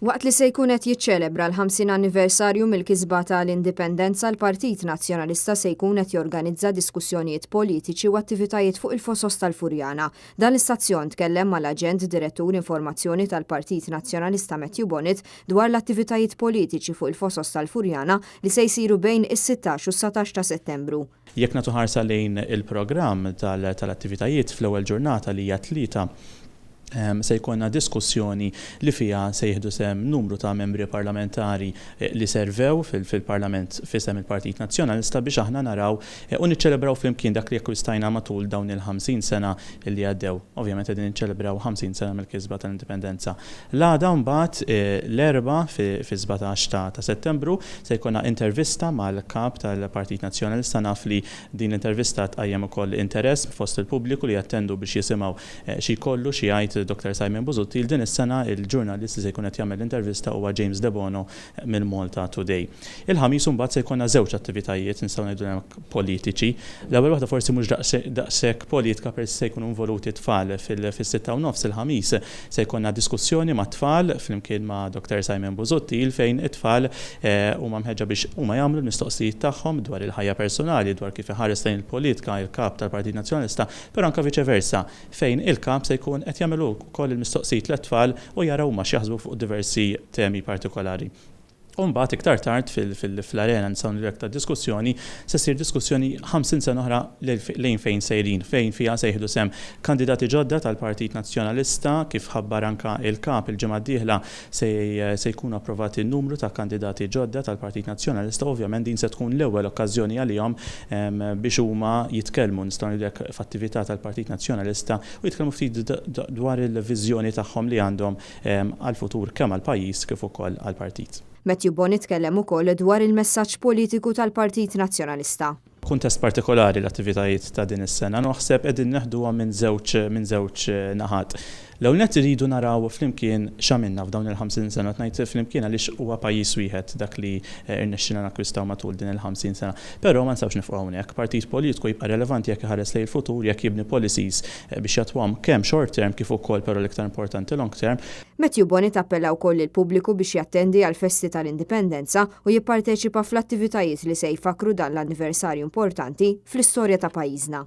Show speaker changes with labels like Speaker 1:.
Speaker 1: Waqt li se jkun qed jiċċelebra l-50 anniversarju mill-kisba ta' l-Indipendenza, l-Partit Nazzjonalista se jkun qed jorganizza diskussjonijiet politiċi u attivitajiet fuq il-Fosos tal-Furjana. Dan l-istazzjon tkellem mal-Aġent Direttur Informazzjoni tal-Partit Nazzjonalista Matthew Bonnet dwar l-attivitajiet politiċi fuq il-Fosos tal-Furjana li se jsiru bejn is-16 u s-19 ta' Settembru.
Speaker 2: Jekk nagħtu ħarsa lejn il-programm tal-attivitajiet, fl-ewwel ġurnata, li hija Tlieta, se jkollna diskussjoni li fiha se jieħdu sehem numru ta' membri parlamentari li servew fil-Parlament f'isem il-Partit Nazzjonalista biex aħna naraw u niċċelebraw flimkien dak li akkwistajna matul dawn il-50 sena li għaddew. Ovvjament qegħdin niċċelebraw 50 sena mill-kisba tal-Indipendenza. L-għada mbagħad, l-Erbgħa fis-17 ta' Settembru, se jkollna intervista mal-Kap tal-Partit Nazzjonalista. Naf li din l-intervista tqajjem ukoll interess fost il-pubbliku li jattendu biex jisimgħu xi jkollu xi jgħid Dottor Simon Busuttil. Din is-sena il-ġurnalist li se jkun qed jagħmel l-intervista huwa James Debono mill-Malta Today. Il-Ħamis imbagħad se jkollna żewġ attivitajiet, nistgħu ngħidulhom hekk, politiċi. L-ewwel waħda forsi mhux daqshekk politika peress li se jkunu involuti t-tfal. Fis-6:30 il-Ħamis se jkollna diskussjoni mat-tfal flimkien ma' Dottor Simon Busuttil fejn it-tfal huma mħeġġa biex huma jagħmlu l-mistoqsijiet tagħhom dwar il-ħajja personali, dwar kif iħares lejn il-politika il-Kap tal-Partit Nazzjonalista, però anke viċe versa, fejn il-Kap se jkun qed jagħmel hu wkoll il-mistoqsijiet lit-tfal u jara huma x'jaħsbu fuq diversi temi partikolari. U mbagħad iktar tard fl-arena, nistgħu ngħidu hekk, tad-diskussjoni, se ssir diskussjoni 50 sena oħra lejn fejn sejrin, fejn fiha se jieħdu sehem kandidati ġodda tal-Partit Nazzjonalista, kif ħabbar anke il-Kap il-ġimgħa d-dieħla se jkunu approvati numru ta' kandidati ġodda tal-Partit Nazzjonalista u ovvjament din se tkun l-ewwel okkażjoni għalihom biex huma jitkellmu, nistgħu ngħidu hekk, f'attività tal-Partit Nazzjonalista u jitkellmu ftit dwar il-viżjoni tagħhom li għandhom għall-futur kemm għall-pajjiż kif ukoll għall-partit.
Speaker 1: Matthew Boni tkellem ukoll dwar il-messaġġ politiku tal-Partit Nazzjonalista.
Speaker 2: Kuntest partikolari l-attivitajiet ta' din is-sena naħseb qegħdin neħduha minn żewġ minn żewġ naħat. L-ewwel nett irridu naraw flimkien x'għamilna f'dawn il-50 sena, qed ngħid flimkien għaliex huwa pajjiż wieħed dak li rnexxielna nakkwistaw matul din il-50 sena. Però ma nistgħux nifqu hawnhekk. Partit politiku jibqa' relevanti jekk iħares lejn il-futur, jekk jibni policies biex jattwahom kemm short term kif ukoll, però l-iktar importanti, long term.
Speaker 1: Matthew Bonett appella wkoll lill-pubbliku biex jattendi għall-festi tal-Indipendenza u jipparteċipa fl-attivitajiet li se jfakkru dan l-anniversarju importanti fl-istorja ta' pajjiżna.